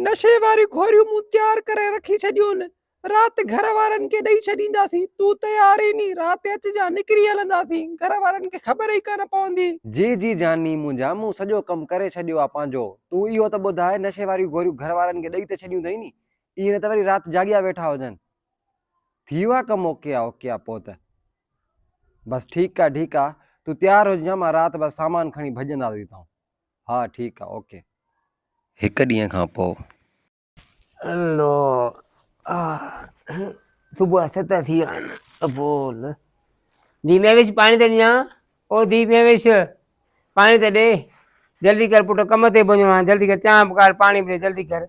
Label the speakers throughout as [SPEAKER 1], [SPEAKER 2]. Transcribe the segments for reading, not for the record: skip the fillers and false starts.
[SPEAKER 1] نشي واريون گوريون مون تيار ڪري رکي ڇڏيون آهن. رات گهر وارن کي ڏئي ڇڏينداسين. تون تيار ئي ني، رات اچجان، نڪري هلنداسين. گهر وارن کي خبر ئي ڪانه پوندي.
[SPEAKER 2] جي جي جاني منهنجا، مون سڄو ڪم ڪري ڇڏيو آ پنهنجو. تون اهو ته ٻڌاء، نشي واريون گوريون گهر وارن کي ڏئي ته ڇڏيون اٿئي ني؟ ائين نه ته وري رات جاڳيا ويٺا هجن. ٿي ويو آ ڪم اوڪي آ اوڪي آ پوء ته. بس ٺيڪ آ ٺيڪ آ، تون تيار هججان مان رات بس سامان کڻي ڀڄنداسين هتان. ها ٺيڪ آ اوڪي. هڪ ڏينهن کان پوء.
[SPEAKER 3] الو آ صبح جا ست ٿي ويا آهن ابول ڌي مهوش پاڻي ته ڏيان او ڌي مهوش پاڻي ته ڏي جلدي ڪر پٽ ڪم تي وڃڻو آهي جلدي ڪر چانهه به ڪار پاڻي به ڏي جلدي ڪر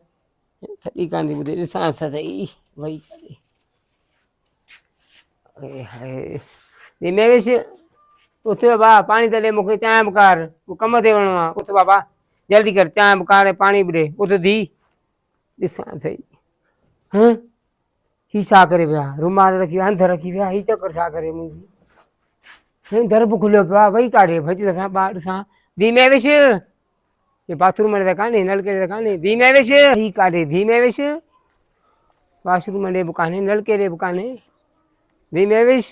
[SPEAKER 3] سڏي ڪانه ٿي ٻڌي ڏسانس ته سهي وئي ڪاڏي ڌي مهوش اٿ بابا پاڻي ته ڏي مونکي چانهه به ڪار ڪم تي وڃڻو آهي اٿ بابا جلدي ڪر چانهه به ڪار ۽ پاڻي به ڏي اٿ ڌي ڏسان سهي هن هي ڇا ڪري ويا رومال رکي ويا هنڌ رکي ويا هي چڪر ڇا ڪري منهنجي هن در به کليو پيو آهي وئي ڪاڏي ڀڄ ته ٻاهر ڏسان ڌي مهوش هي باٿ روم ۾ ته ڪانهي نلڪي ته ڪانهي ڌي مهوش هي ڪاڏي ڌي مهوش واش روم ڏي به ڪانهي نلڪي ڏي به ڪانهي ڌي مهوش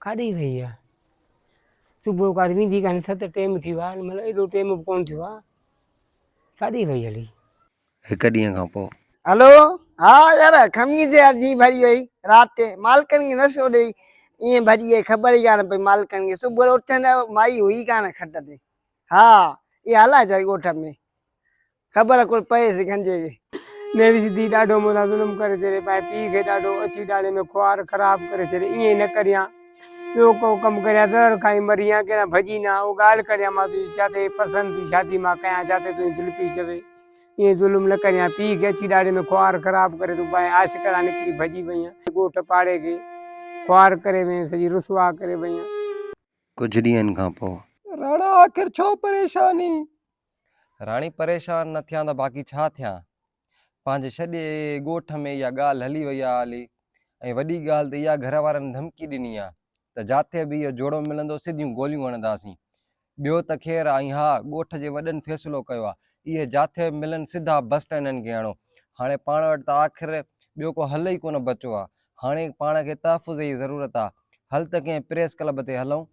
[SPEAKER 3] ڪاڏي وئي آ صبح ڪاڏي ويندي ڪانهي ست ٽيم ٿي ويو آ هن مهل ايڏو ٽيم به ڪونه ٿيو آ ڪاڏي وئي هلي.
[SPEAKER 2] هڪ ڏينهن کان پوء.
[SPEAKER 4] هلو ها يار خميس يار جي ڀري وئي رات تي مالڪن کي نشو ڏئي ائين ڀڄي وئي خبر ئي ڪانه پئي مالڪن کي صبح جو اٿين ته مائي هئي ڪانه کٽ تي ها اها هلائي ڇڏي ڳوٺ ۾ خبر ڪونه پئيس گنجي کي.
[SPEAKER 3] ميوش ڌي ڏاڍو مون سان ظلم ڪري ڇڏي پنهنجي پيء کي ڏاڍو اڇي ڏاڙهي ۾ خوار خراب ڪري ڇڏي ائين نه ڪريان ٻيو ڪو ڪم ڪريان زهر کائي مري يا ڪيڏانهن ڀڄي نه اهو ڳالهه ڪريان مان تنهنجي جاتي پسند ٿي شادي مان ڪيان جاتي تنهنجي دل پئي چوي ائين ظلم نه ڪريان پيء کي اڇي ڏاڙهي ۾ خوار خراب ڪري تون پنهنجي عاشق ڏانهن نڪري ڀڄي وئين ڳوٺ پاڙي کي خوار ڪري وئين سڄي رسوا ڪري وئين.
[SPEAKER 2] ڪجهه ڏينهن کان پوء.
[SPEAKER 1] راڻا آخر ڇو پريشان اين؟
[SPEAKER 2] راڻي پريشان نه ٿيان ته باقي ڇا ٿيان؟ پنهنجي سڄي ڳوٺ ۾ اها ڳالهه هلي وئي آ هلي ۽ وڏي ڳالهه ته اها گهر وارن ڌمڪي ڏني آ ته جاٿي به اهو جوڙو ملندو سڌيون گوليون هڻنداسين. ٻيو ته خير آ ۽ ها ڳوٺ جي وڏن فيصلو ڪيو آ اهي جاٿي به ملن سڌا بس اسٽينڊن کي هڻو. هاڻي پاڻ وٽ ته آخر ٻيو ڪو حل ئي ڪونه بچو آ. هاڻي پاڻ کي تحفظ جي ضرورت آ. هل ته ڪنهن پريس ڪلب تي هلون.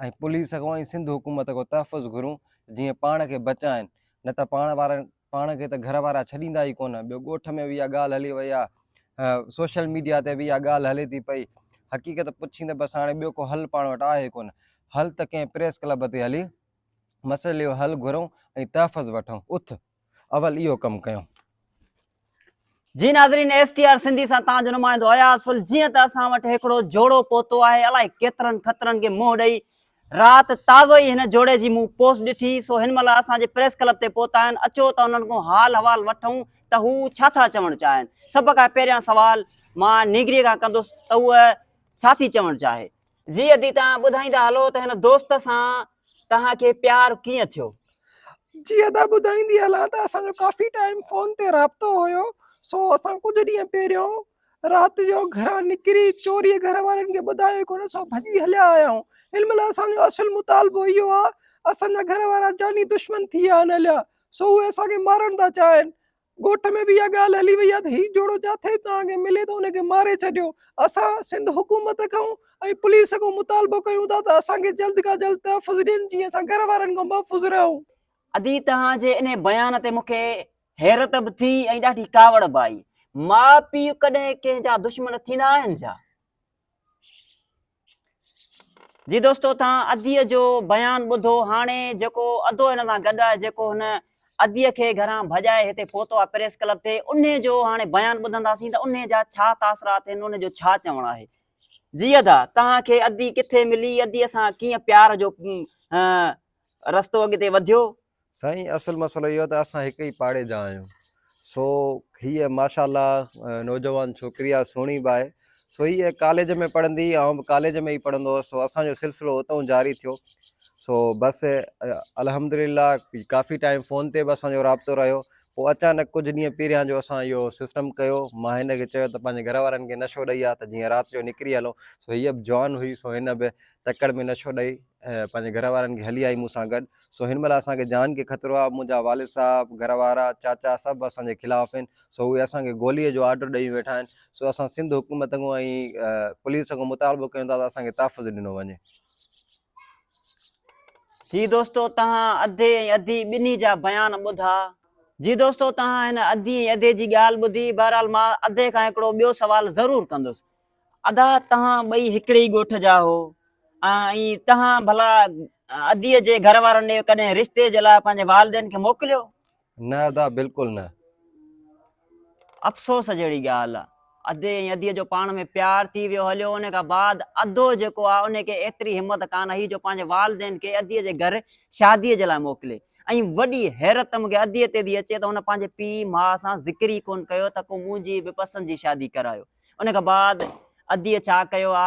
[SPEAKER 2] ۽ پوليس کان ۽ سنڌ حڪومت کان تحفظ گهرون جيئن پاڻ کي بچائين نه ته پاڻ وارن پاڻ کي ته گهر وارا ڇڏيندا ئي ڪونه ٻيو ڳوٺ ۾ به اها ڳالهه هلي وئي آهي سوشل ميڊيا تي به اها ڳالهه هلي ٿي پئي حقيقت پڇين ته بس هاڻي ٻيو ڪو حل پاڻ وٽ آهي ڪونه هل ته ڪنهن پريس ڪلب تي هلي مسئلي جو حل گهرون ۽ تحفظ وٺون اٿ اول اهو ڪم ڪيون.
[SPEAKER 5] جي ناظرين ايس ٽي آر سنڌي سان توهان جو نمائندو اياز ڦل جيئن ته اسان وٽ هڪڙو جوڙو پهتو آهي الائي ڪيترن خطرن کي منهن ڏئي رات تازو ئي هن جوڙي جي مون پوسٽ ڏٺي سو هن مهل اسان جي پريس ڪلب تي پهتا آهن اچو ته انهن کان حال حوال وٺون ته هو ڇا ٿا چوڻ چاهين سڀ کان پهريان سوال مان نينگري کان ڪندس ته هوء ڇا ٿي چوڻ چاهي. جي ادي توهان ٻڌائيندا هلو ته هن دوست سان توهان کي پيار ڪيئن ٿيو؟
[SPEAKER 1] جي ادا ٻڌائيندي هلان ته اسان جو ڪافي ٽائيم فون تي رابطو هيو سو اسان ڪجهه ڏينهن پهريون رات جو گهران نڪري چوريء گهر وارن کي ٻڌايو ئي ڪونه سو ڀڄي هليا آيا آهيون هن مهل اسان جو اصل مطالبو اهو آهي اسان جا گهر وارا جاني دشمن ٿي ويا آهن هليا سو اهي اسان کي مارڻ ٿا چاهين ڳوٺ ۾ به اها ڳالهه هلي وئي آهي ته هي جوڙو جاٿي به توهان کي ملي ته ان کي ماري ڇڏيو. اسان سنڌ حڪومت کان ۽ پوليس کان مطالبو ڪيون ٿا ته اسان کي جلد کان جلد تحفظ ڏين جيئن اسان گهر وارن کان محفوظ رهون.
[SPEAKER 5] ادي توهان جي انهي بيان تي مون کي حيرت به ٿي ۽ ڏاڍي ڪاوڙ به آئي. ماء پيء ڪڏهن ڪنهن جا دشمن ٿيندا آهن ڇا؟ جي دوستو توهان اديء جو بيان ٻڌو هاڻي جيڪو ادو هن سان گڏ آهي جيڪو هن اديء کي گهران ڀڄائي هتي پهتو آهي پريس ڪلب تي انهي جو هاڻي بيان ٻڌنداسين ته انهي جا ڇا تاثرات آهن انهي جو ڇا چوڻ آهي جي ادا توهان کي ادي ڪٿي ملي اديء سان ڪيئن پيار جو رستو اڳتي وڌيو.
[SPEAKER 2] سائين اصل مسئلو اهو ته اسان هڪ ئي پاڙي جا آهيون سو هيء ماشاء الله نوجوان ڇوڪري آهي سهڻي به آهي سو هيء ڪاليج ۾ پڙهندي آئون به ڪاليج ۾ ئي پڙهندو هوس سو اسان جو سلسلو اتئون جاري ٿيو سو بس الحمدلله ڪافي ٽائيم فون تي به اسان جو رابطو رهيو پوء اچانڪ ڪجهه ڏينهن پهريان جو اسان اهو سسٽم ڪيو مان هن کي چيو ته پنهنجي گهر وارن کي نشو ڏئي آ ته جيئن رات جو نڪري هلون سو هيء به جوان هئي سو هن به تڪڙ ۾ نشو ڏئي پنهنجي گهر وارن کي هلي آئي مون سان گڏ سو هن مهل اسان کي جان کي خطرو آ منهنجا والد صاحب گهر وارا چاچا سڀ اسان جي خلاف آهن سو اهي اسان کي گولي جو آرڊر ڏئي ويٺا آهن سو اسان سنڌ حڪومت کان ۽ پوليس کان مطالبو ڪيون ٿا ته اسان کي تحفظ ڏنو وڃي.
[SPEAKER 5] جي دوستو توهان ادي ۽ ادي ٻنهي جا بيان ٻڌا. جي دوستو توهان هن ادي ۽ ادي جي ڳالهه ٻڌي بهرحال مان ادي کان هڪڙو ٻيو سوال ضرور ڪندس ادا توهان ٻئي هڪڙي ئي ڳوٺ جا هو ۽ توهان ڀلا ادي جي گهر وارن ڏي ڪڏهن رشتي جي لاء پنهنجي والدين کي موڪليو؟
[SPEAKER 2] نه ادا بلڪل نه.
[SPEAKER 5] افسوس جهڙي ڳالهه آ ادي ۽ اديء جو پاڻ ۾ پيار ٿي ويو هليو ان کان بعد ادو جيڪو آ ان کي ايتري همت ڪانه هئي جو پنهنجي والدين کي اديء جي گهر شاديء جي لاء موڪلي ۽ وڏي حيرت مون کي اديء تي ٿي اچي ته هن پنهنجي پيء ماء سان ذڪر ئي ڪونه ڪيو ته ڪو منهنجي به پسند جي شادي ڪرايو ان کان بعد اديء ڇا ڪيو آ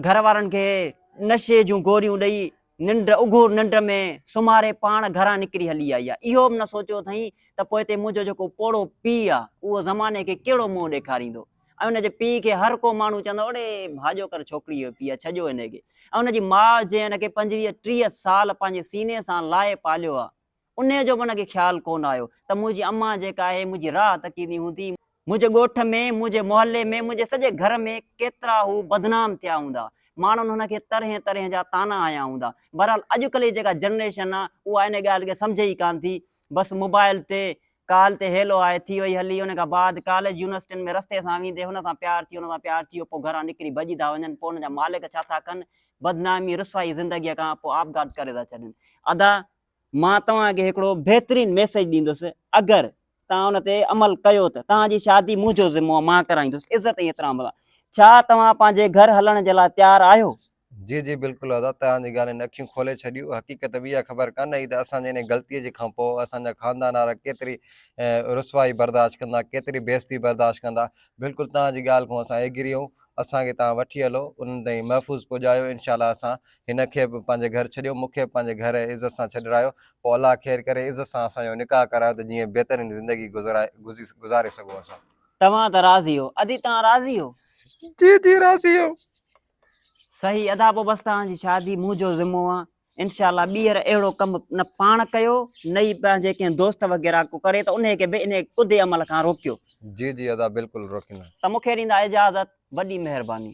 [SPEAKER 5] گهر وارن کي نشي جون گوريون ڏئي ننڊ اگهور ننڊ ۾ سمهاري پاڻ گهران نڪري هلي آئي آ. اهو به نه سوچيو اٿائين ته پوئتي منهنجو جيڪو پوڙهو پيء آ اهو زماني کي ڪهڙو منهن ڏيکاريندو ۽ ان جي پيء کي هر ڪو ماڻهو چوندو اڙي ڀاڄو ڪر ڇوڪريء جو پيء آ ڇڏيو هن کي ۽ ان جي ماء جنهن هن کي 25 30 سال پنهنجي سيني سان لائي پاليو آ انهيء جو به هن کي خيال ڪونه آيو ته منهنجي امان جيڪا آهي منهنجي راهه تڪيندي هوندي. منهنجي ڳوٺ ۾، منهنجي محلي ۾، منهنجي سڄي گهر ۾ ڪيترا هو بدنام ٿيا هوندا. ماڻهن هن کي طرحين طرحين جا طعنا هنيا هوندا. بهرحال اڄڪلهه جي جيڪا جنريشن آ اها ان ڳالهه کي سمجهي ئي ڪانه ٿي. بس موبائل تي ڪال تي هيلو هاء ٿي وئي هلي ان کان بعد ڪاليج يونيورسٽين ۾ رستي سان ويندي هن سان پيار ٿي هن سان پيار ٿي ويو پوء گهران نڪري ڀڄي ٿا وڃن پوء ان جا مالڪ ڇا ٿا ڪن بدنامي رسوائي زندگيء کان پوء آپگهات ڪري ٿا ڇڏن. ادا مان توهان کي هڪڙو بهترين ميسيج ڏيندس اگر توهان ان تي عمل ڪيو ته توهان جي شادي منهنجو ذمو آهي مان ڪرائيندس عزت ۽ احترام سان ڇا توهان پنهنجي گهر هلڻ جي لاء تيار آهيو؟
[SPEAKER 2] جي جي بلڪل ادا توهان جي ڳالهين اکيون کولي ڇڏيون حقيقت به اها خبر ڪانه هئي ته اسان جي انهي غلطي جي کان پوء اسان جا خاندان وارا ڪيتري رسوائي برداشت ڪندا ڪيتري بيعزتي برداشت ڪندا بلڪل توهان جي ڳالهه کان اسان ايگري آهيون اسان کي توهان وٺي هلو انهن تائين محفوظ پڄايو انشاء الله اسان هن کي به پنهنجي گهر ڇڏيو مون کي به پنهنجي گهر عزت سان ڇڏرايو پوء الله خير ڪري عزت سان اسان جو نڪاح ڪرايو ته جيئن بهترين زندگي گذاري سگهون اسان.
[SPEAKER 5] توهان ته راضي هو. ادي توهان راضي هو؟
[SPEAKER 1] جي جي راضي هو.
[SPEAKER 5] صحيح ادا پوء بس توهان جي شادي منهنجو ذمو آ انشاء الله ٻيهر اهڙو ڪم نه پاڻ ڪيو نه ئي پنهنجي ڪنهن دوست وغيره ڪو ڪري ته انهي کي به انهي ڪڌي عمل کان روڪيو.
[SPEAKER 2] جي جي ادا بلڪل روڪيندا.
[SPEAKER 5] ته مون کي ڏيندا اجازت وڏي مهرباني.